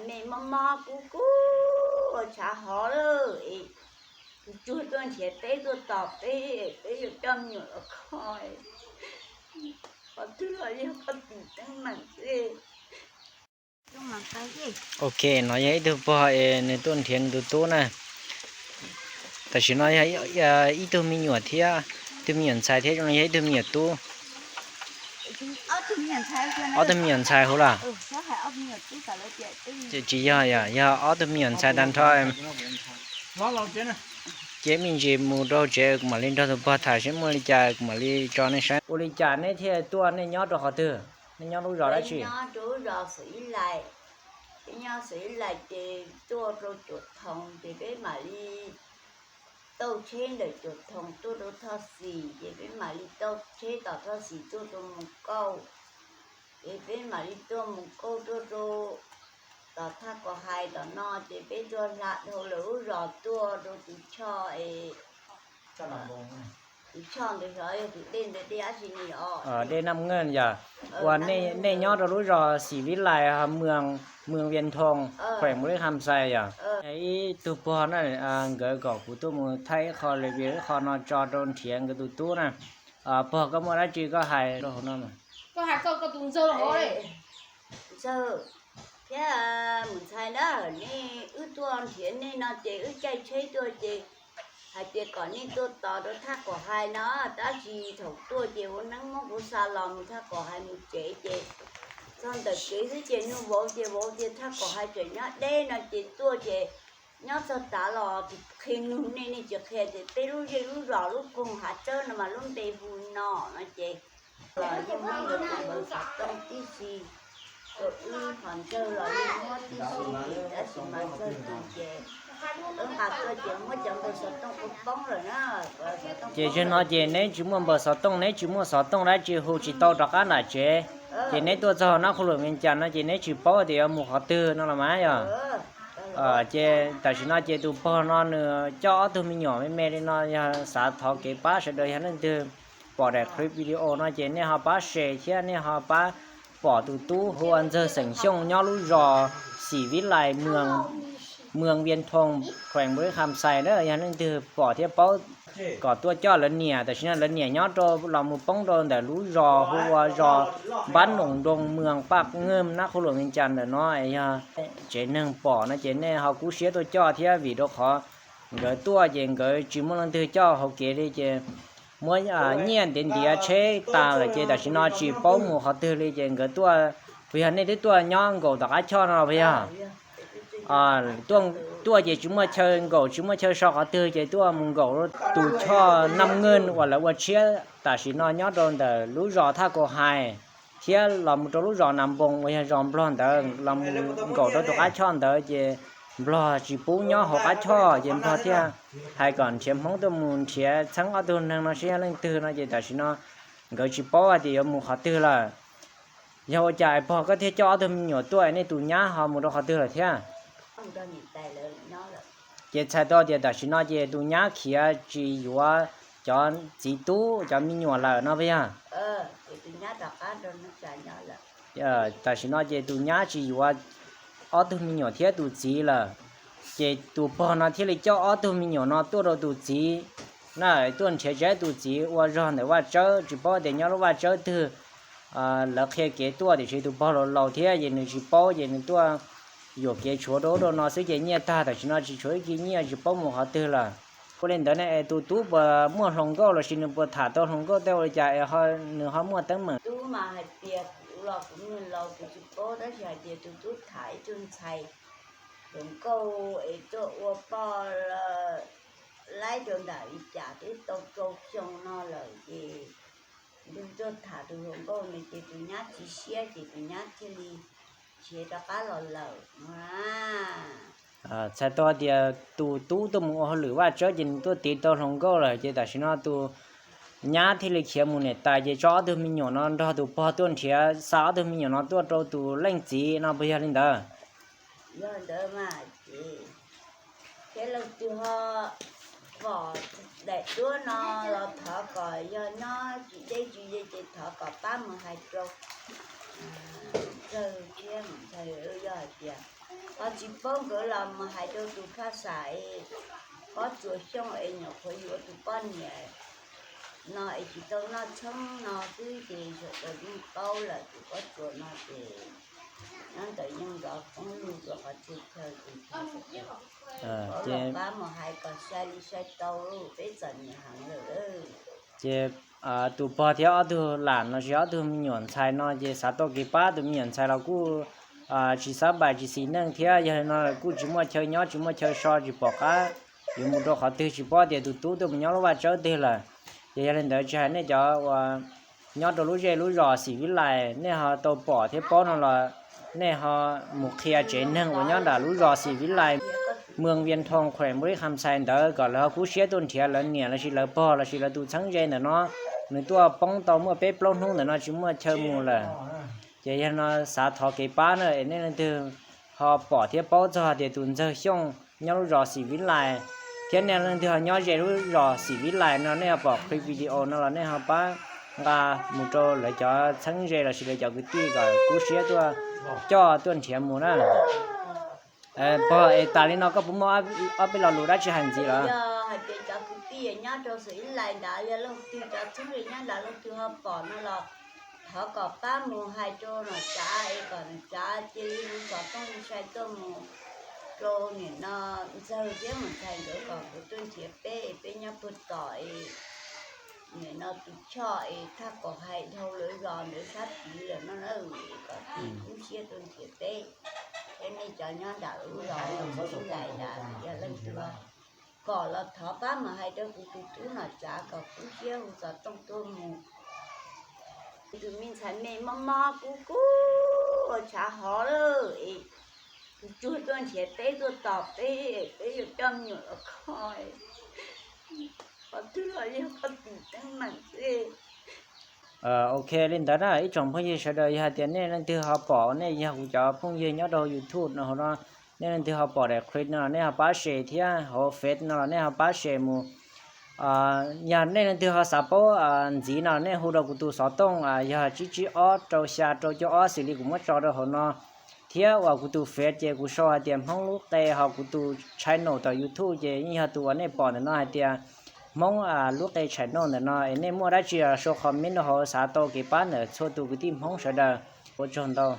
Nej mob mob kub kub ua tshav hov lawm es tsuag tuaj nrhiav peb tuaj tos peb, peb yuav coj me nyuam los kho. Qhov twg los yog koj tus teeb meem xwb. Ok, no yog ib tug pog es nws tuaj nrhiav nws tus tub na. Tam sim no yog ib tug me nyuam thiab, ib tug me nyuam ntxhais thiab zoo li yog ib tug me nyuam tub. Ob tug me nyuam ntxhais huv lawm. Tsis yog, yog ob tug me nyuam ntxhais tag nrho. Ces me ntsis mus rau tsev kuv mam li nrog tus pog tham seb muaj li cas kuv mam li tso nej saib. Ua li cas neb thiaj tuaj, nej nyob rau qhov twg? Nej nyob lub zos dab tsi? Peb nyob Xwm Ib Lais, peb nyob Xwm Ib Lais ces tuaj rau Cuam Thoom ces peb mam li tauj tsheb ntawm Cuam Thoom tuaj rau Thoj Xis ces peb mam li tauj tsheb tom Thoj Xis tuaj rau Mus Kauj, ces peb mam li tuaj Mus Kauj tuaj rau tom Thaj Kom Hais tom no ces peb tuaj hla dhau lawm lub zos tuaj rau tus choj es tus choj ntawd xyov yog tus dej ntawd dej dab tsi ni os. Dej Nam Ngej yog. Uas nej nyob rau lub zos Xim Vib Lais, Mws Vias Thoos, khueem Mus Lib Kham Xais yog. Ib tug pog na, nkawd kom kuv tuaj mus thaij ib qho review ib qho no tso rau nrhiav nkawd tus tub na. Pog koj muaj dab tsi koj hais rau hauv no mas. Ntxawg thiab mus ntxhais na, nej wb tuaj nrhiav nej no ces wb caij tsheb tuaj ces hais tias kom nej tuaj tos rau Thaj Kom Hais no, tab sis thaum tuaj ces ua neeb muab kuv xa los mus Thaj Kom Hais mus tsev ces txog ntawm kev xwb ces nug vauv ces vauv tias Thaj Kom Hais tseem nyob deb no ces tuaj ces nyob txog tav los tsis qhia nug nej, nej tsis qhia tias peb lub zej lub zos lub koog hav tsawb no mas lub npe hu no no ces los yeej muab nkawd tus npawb xov tooj tib si, rau wb qhov ntxawg los yeej muab tib si, tab sis mas ntxawg tus ces wb nqa tuaj ces muab cov npawb xov tooj ua poob lawm na. Ces zaum no ces neb tsis muaj npawb xov tooj, neb tsis muaj xov tooj dab tsi hu tsis tau rov qab nram tsev, ces neb tuaj txog Nab Qhua Luam Vias Cas no ces neb tsis paub tias yuav mus qhov twg no los mas yog. Ces tam sim no ces tus pog no nws coj ob tug me nyuam me me li no, yog xav thov kev pab sawv daws, yog leej twg pom daim clip video no ces nej ho pab share thiab nej ho pab pom tus tub hu ua Ntxawg xeem Xyooj nyob lub zos Xim Vib Lais, Mws Vias Thoos, khueem Mus Lib Kham Xais na, yog leej twg pom thiab paub kom tuaj coj lawv niam. Tam sim no lawv niam nyob rau los mus poob rau ntawm lub zos hu ua zos Npab Noom Nroo, Mws Paj Nkeej, Nab Qhua Luam Vias Cas ntawm no. Yog tsev neeg pom no ces nej ho kub siab tuaj coj thiab, vim rau qhov nkawd tuaj ces nkawd tsis muaj leej twg coj hauv kev li ces muab nyiaj ntiav ntiav tsheb tas lawm ces tam sim no tsis paub mus qhov twg li ces nkawd tuaj. Puas yog nej twb tuaj nyob nkaum tom qab choj no los puas yog? Tuaj ces tsis muaj chaw nkaum, tsis muaj chaw so qhov twg ces tuaj mus nkaum tus choj Nam Ngej uas lawv ua tshiab tam sim no nyob rau ntawm lub zos Thaj Kaus Hais thiab los mus rau lub zos Nas Npoos uas yog zos Nplog ntawd, los mus nkaum rau tus qab choj ntawd ces Nplog tsis pub nyob hauv qab choj ces Nplog thiaj hais kom nrhiav Hmoob tuaj mus nrhiav txheeb ob tug neeg no seb yog leej twg no ces tam sim no nkawd tsis paub hais tias yuav mus qhov twg lawm. Yog ua cas pog koj thiaj coj ob tug me nyuam tuaj, nej tus nyab ho mus rau qhov twg lawm thiab? Ces txhais tau tias tam sim no ces tus nyab khiav tsis yuav cov txiv tub cov me nyuam lawm no puas yog? Tam sim no ces tus nyab tsis yuav ob tug me nyuam thiab tus txiv lawm, ces tus pog no thiaj li coj ob tug me nyuam no tuaj rau tus txiv na, tuaj nrhiav zeb tus txiv ua zog ntawm vaj tsawb, tsis paub tias nyob lub vaj tsawb twg. Lawv qhia kev tuaj tiam sis tus pog laus laus thiab ces nws tsis paub ces nws tuaj yuam kev tshuav rau ub rau no xwb ces nyiaj tag tam sim no tsis tshuav ib kis nyiaj tsis paub mus qhov twg lawm. Ua li ntawd ne es tus tub puas muaj hluas nkauj los sis nws puas tham tau hluas nkauj tej ua li cas es nws ho muaj teeb meem? Tub mas hais tias kuv los kuv niag laus kuv tsis paub tab sis hais tias tus tub tham ib tug ntxhais hluas nkauj es tuaj ua poj laib rau nram li cas twb tau rau xyoo no lawm ces nws tuaj tham tus hluas nkauj no ces tus nyab tsis siab ces tus nyab thiaj li khiav rov qab los lawm no. Txhais tau tias tus tub tuaj mus ua hauj lwm vaj tsawb ces nws tuaj tiv tau hluas nkauj lawm ces tam sim no tus nyab thiaj li khiav mus niam tais ces tso ob tug me nyuam no nrog tus pog tuaj nrhiav xa ob tug me nyuam no tuaj rau tus leej txiv no puas yog li ntawd? Yog ntawd mas ces thiab leej twg ho pom daim duab no los thov kom, yog nyob tsis deb tsis ze ces thov kom pab mus hais rau Ntxawg thiab Mus Ntxhais, yog hais tias Ho tsis paub nkawd los mus hais rau tus phaj xas es Pob Tsuas Xyooj es nyuam qhuav yuav tus poj niam no es tsis tau noj tshoob no xwb ces sawv daws yeej paub lawm tus Pob Tsuas no ces nyob ntawm yeej nrov qoob lug rau qhov txhia chaw tus pab mus hais kom sai li sai tau, peb txom nyem heev lawm. Ces tus pog thiab ob tug lam los sis ob tug me nyuam ntxhais no ces xav tau kev pab, tus me nyuam ntxhais los kuj tsis xab npais tsis xis neej thiab, yog li no kuj tsis muaj chaw nyob tsis muaj chaw so, tsis pom qab yuav mus rau qhov twg, tsis paub tias tus tub tuaj mus nyob lub vaj tsawb twg lawm. Ces yog li ntawd tsis hais nej cov uas nyob rau lub zej lub zos Xim Vib Lais, nej ho tau pom thiab paub no los nej ho mus qhia tsev neeg uas nyob nram lub zos Xim Vib Lais, Muas Vias Thoo, Khuem Npuj Lis Kham Xais ntawd kom lawv ho kub siab tuaj nrhiav lawv niam los sis lawv pog los sis lawv tus txheeb ze ntawm no. Nws tuaj poob tau muaj peb plaub hnub ntawm no tsis muaj chaw mus lawm. Ces yog no xav thov kev pab na es nej leej twg ho pom thiab paub txog tias tus Ntxawg Xyooj nyob lub zos Xim Vib Lais, thiab nej leej twg ho nyob ze lub zos Xim Vib Lais no nej ho pom clip video no los nej ho pab nqa mus rau lawv cov txheeb ze los sis lawv cov kwv tij kom kub siab tuaj coj tuaj nrhiav mus na. Pog, es tas li no koj puas muaj ob peb lo lus dab tsi hais ntxiv los? Yog hais tias cov kwv tij nyob rau Xim Vib Lais ntawd yog leej twg, cov txheeb ze nyob ntawd leej twg ho pom no los thov kom pab mus hais rau nom tsav es kom nom tsav cia li hu xov tooj sai tuaj mus rau nim no Ntxawg thiab mus ntxhais nkawd kom nkawd tuaj nrhiav peb, peb nyob puag tom es nim no tus choj es thaj kaum hais dhau lawv zos ntawd sab tid lawm no na, kom cia kub siab tuaj nrhiav peb. Thiab nej cov nyob nram lub zos Xim Vib Lais ntawd yog leej twg pom los thov pab mus hais rau kuv tus tub nom tsav kom kub siab hu xov tooj tuaj mus. Tus me ntxhais me mob mob kub kub ua tshav hov lawm es tus tsuag tuaj nrhiav peb tuaj tos peb, peb yuav coj me nyuam los kho, qhov twg los yog koj tus teeb meem xwb. Ok, li ntawd na ib tsoom phooj ywg sawv daws, yog hais tias nej leej twg ho pom, nej yog kuv cov phooj ywg nyob rau YouTube no hauv no, nej leej twg ho pom daim clip no nej ho pab share thiab hauv Face no los nej ho pab share mus. Yog nej leej twg ho xav paub ntxiv no nej hu rau kuv tus xov tooj yog tsib tsib ob rau xya rau cuaj ob xws li kuv muab tso rau hauv no. Thiab uas kuv tus Face ces kuv sau hais tias Hmoob Lub Qe, ho kuv tus channel tom YouTube ces yeej yog tus uas nej pom ntawm no hais tias Hmoob Lub Qe channel ntawm no es nej muaj dab tsi sau comment rau hauv, xav tau kev pab ntawm txhua tus kwv tij Hmoob sawv daws. Ua tsaug ntau.